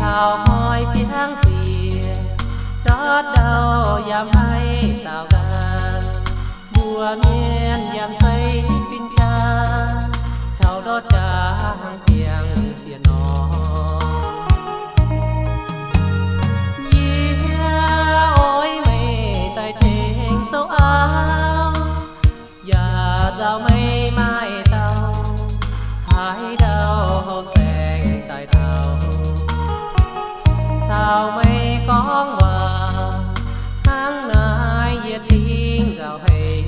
Taux hnoi biangv ziec, ndortv ndau yaac maiv daaux nqaang. Mbuo mienh yaac zeiz fin-jaa, taux ndortv jaax hnangv biangv ziec nor. Yie oix meih daaih tengx zoux auv, yaac nzauh meih maaih dauh, haaix dauh houh saeng daaih taux, caux meih gorngv waac. Hnangv naaiv yie cingx nzauh haic,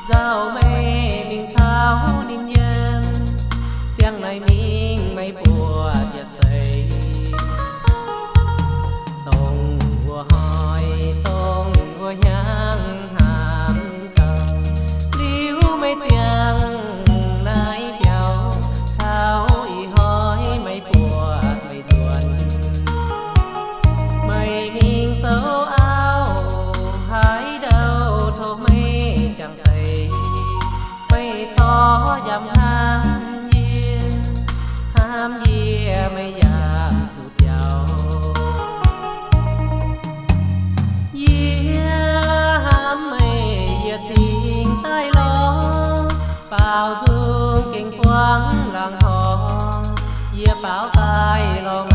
nzauh meih mingh caux ninh yiem. Ziangh naaiv mingh meih buatc yietc seix, dongh wuov hnoi, dongh wuov hnyangx hnamv gauh. Liuz meih ziangh naaiv biaux, taux ih hnoi meih buatc meih nzuonx. Meih mingh zoux auv, haaix dauh tov meih jangx deix, meih corc yaac hnamv yie, hnamv yie meih yaac zuqc biaux. Yie hnamv meih, yie cingx daaih lorz, baaux nzung gengh buangv laangz horngh. Yie baaux daaih lorz